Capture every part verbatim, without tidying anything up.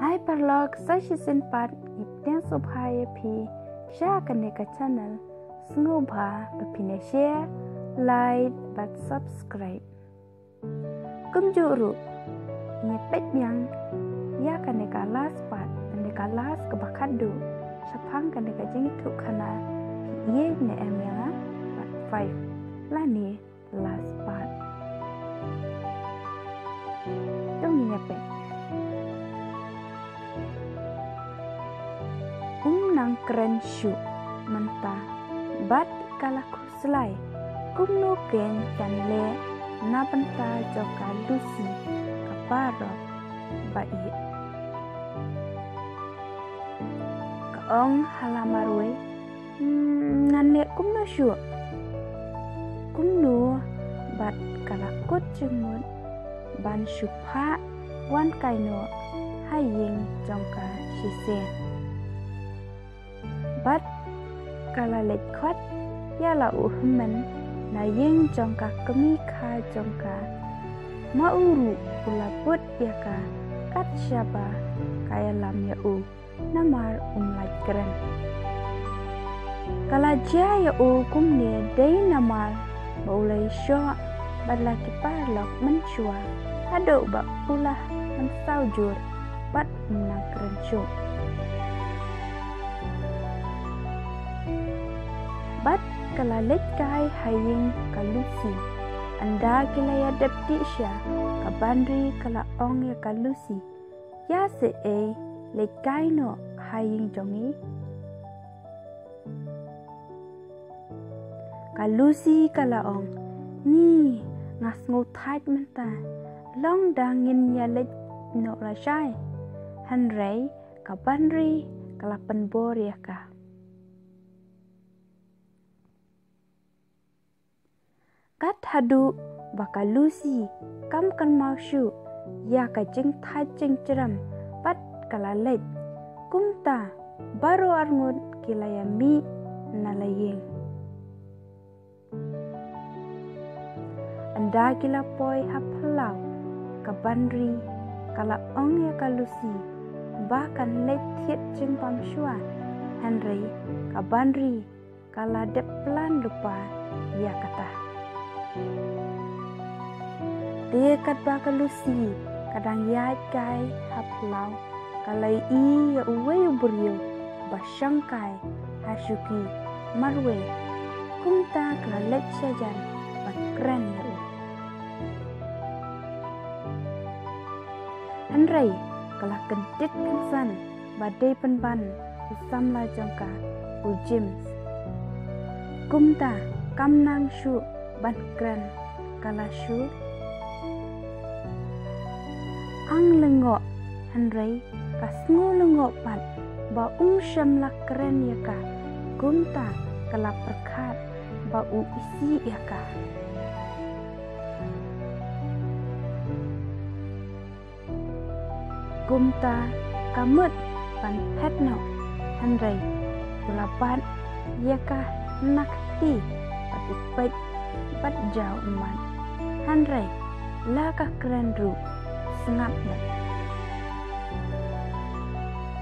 Ai parlok, sa shisien pat ngi pdiang sngewbha ïa phi sha kane ka channel. Sngewbha ba phin ïa share, like bad subscribe. Kumjuh ruh, ngi peit biang ïa kane ka last part, kane ka last kaba khatduh shaphang kane ka jingïathuhkhana phi ïeit ne em ïa nga, part five lane last part. To ngin ïa peit. Um nang kren shuh mynta bad ka la khuslai kumno kein kan leh na bynta jong ka Lucy ka paralok ba ïeit. Ka ong ha la marwei, "Hmm, ngan leh kumno shuh? Kumno bad ka la kut jingmut ban shu phah wan kai noh ha ïing jong ka shisien?" Bad ka la leit khot ïa la u hynmen na ïing jong ka kmie kha jong ka, ma u ruh u la bud ïa ka kat shaba ka ïalam ïa u, namar um lah kren. Ka la jia ïa u kumne dei namar ba u la ïashoh bad la ki paralok mynshuwa, haduh ba u la mynsaw jur bad um nang kren shuh. Bad ka la leit kai ha ïing ka Lucy. Ynda ki la ïa dep dih sha, ka Banri ka la ong ïa ka Lucy, "Ïa se ei leit kai noh ha ïing jong ngi?" Ka Lucy ka la ong, "Ni, nga sngew thait mynta, long da ngin ïa leit noh lashai." Hynrei ka Banri ka la pynbor ïa ka. Kat haduh ba ka Lucy kam kynmaw shuh ïa ka jingthait jingjrem bad ka la leit. Kumta baroh arngut ki la ïa mih na la ïing. Ynda ki la poi ha phyllaw, ka Banri ka la ong ïa ka Lucy ba kan leit thied jingbam shuwa, hynrei ka Banri ka la dep plan lypa ïa kata. Te katba ka Lucy ka dang ïaid kai ha phyllaw, ka la ïohi ïa uwei u briew ba shong kai ha shuki marwei. Kumta ka la leit shajan ban kren ïa u. Hynrei ka la kyndit kynsan ba dei pynban u samla jong ka, u James. Kumta kam nang shuh ban kren, ka la shu ang lyngngoh, hynrei ka sngew lyngngoh pat ba um shym la kren ïa ka. Kumta ka la pyrkhat ba u isih ïa ka. Kumta ka mut ban phet noh, hynrei u la bat ïa ka na ka kti bad u peit bad jaw ummat, hynrei la ka kren ruh sngap noh.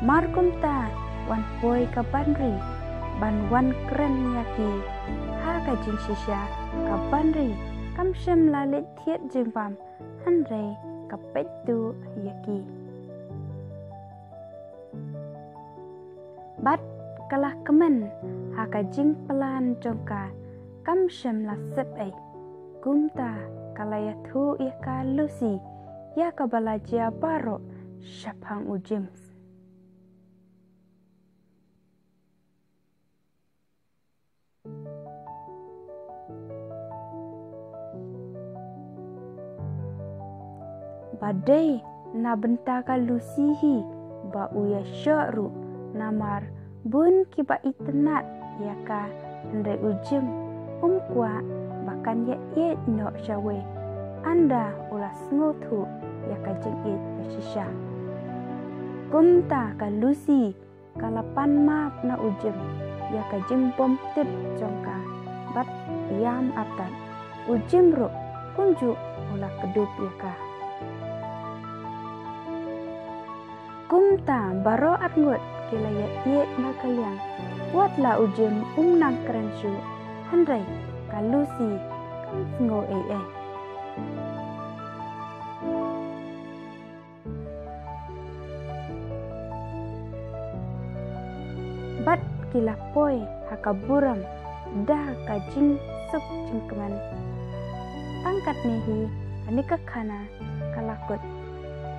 Mar kumta wan poi ka Banri ban wan kren ïa ki. Ha ka jingshisha ka Banri kam shym la leit thied jingbam, hynrei ka peit tuh ïa ki. Bad ka la kmen ha ka jingplan jong ka, kam shym la sep ei. Kumta ka la ïathuh ïa ka Lucy ïa kaba la jia baroh shaphang u James. Ba dei na bynta ka Lucy hi ba u ïashoh ruh, namar bun kiba itynnad ïa ka, hynrei u James um kwah ba kan ïaieit noh shawei. Ynda u la sngewthuh ïa ka jingïeit ba shisha. Kumta ka Lucy ka la pan map na u James ïa ka jingbymtip jong ka bad ïam artat. U James ruh kumjuh u la kdup ïa ka. Kumta baroh arngut ki la ïa ïeit ba ka liang. Wat la u Jim um nang kren shuh, hynrei ka Lucy kam sngew ei ei. Bad ki la poi ha ka burom da ka jingsuk jingkmen. Tang katne hi kane ka khana ka la kut.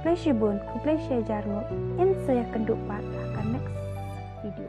Khublei shibun, khublei shihajar nguh, ngin sa ïakynduh pat ha ka next video.